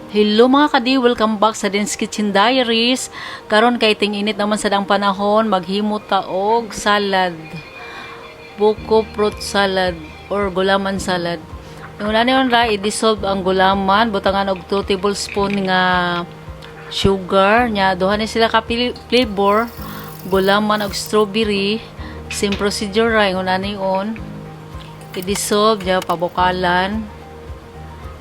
Hello, mga kadi, welcome back sa Den's Kitchen Diaries. Karon kay ting-init naman sa dang panahon, maghimo ta og salad. Buko fruit salad or gulaman salad. Yung una niyon ra, i-dissolve ang gulaman, butangan og 2 tablespoon nga sugar, nya duha ni sila ka flavor, gulaman og strawberry. Same procedure ra ingon ani on. I-dissolve nya pabukalan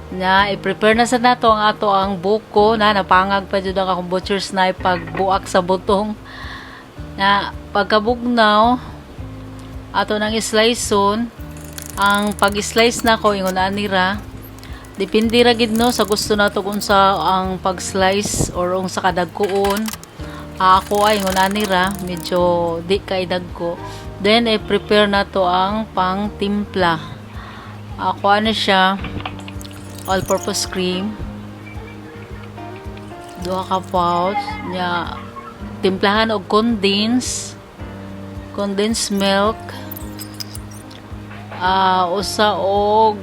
na i-prepare na sa nato ang ato ang buko na napangag pa jud ang akong butcher's knife pag buak sa butong. Na pagkabugnaw, ato nang i-slice. Ang pag-slice nako, ingon ani ra. Depende ra gid, no, sa gusto nato kung sa ang pag-slice or unsa kadagkoon. Ako ay ingon ani ra, medyo di kay dagko. Then i-prepare nato ang pang timpla. Ako ano siya, all-purpose cream, duha ka pouch. Nya timplahan og condensed milk, usa og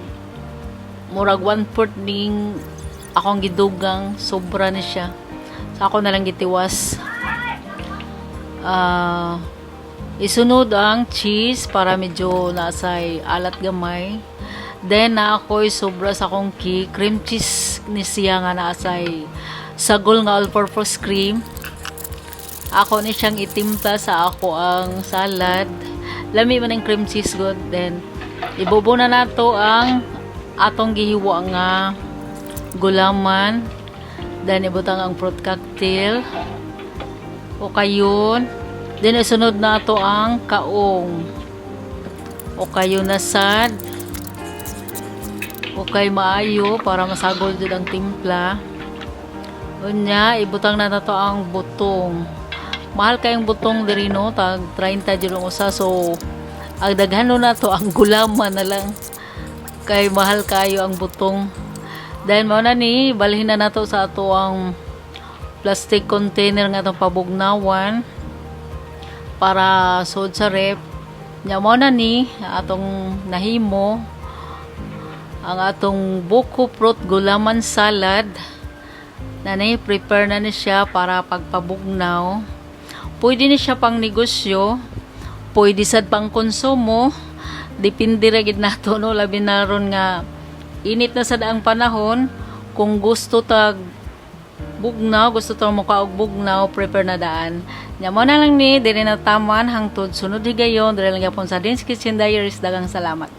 murag 1/4 ning akong gidugang. Sobra ni siya, sa ako na lang gitiwas. Isunod ang cheese para medyo nasay alat gamay. Then na ako'y sobra sa akong cake, cream cheese ni siya nga naasay sagol nga all-purpose cream. Ako ni siyang itimpla sa ako ang salad. Lami man ang cream cheese good. Then ibubo na nato ang atong gihiwa nga gulaman. Then ibutang ang fruit cocktail. O kayon. Then isunod na ato ang kaong. O kayon na sad. Okay maayo para masagol jud ang timpla. Unya, ibutang na nato ang butong. Mahal kayong butong diri, no, tag 30 jud ang usa, so ang daghan na to ang gulaman na lang kay mahal kayo ang butong. Then mao na ni, balhin na nato sa ato ang plastic container nga atong pabugnawan para sud sa ref. Nya mao na ni atong nahimo ang atong buko fruit gulaman salad na ni prepare na ni siya para pagpabugnaw. Pwede ni siya pang negosyo, pwede sad pang konsumo, depende ra gid nato, no, labi na ron nga init na sad ang panahon. Kung gusto tag bugnaw, gusto ta mo og bugnaw, prepare na daan. Nya mo na lang ni, diri na taman hangtod sunod higayon, diri lang gyapon sa Den's Kitchen Diaries. Daghang salamat.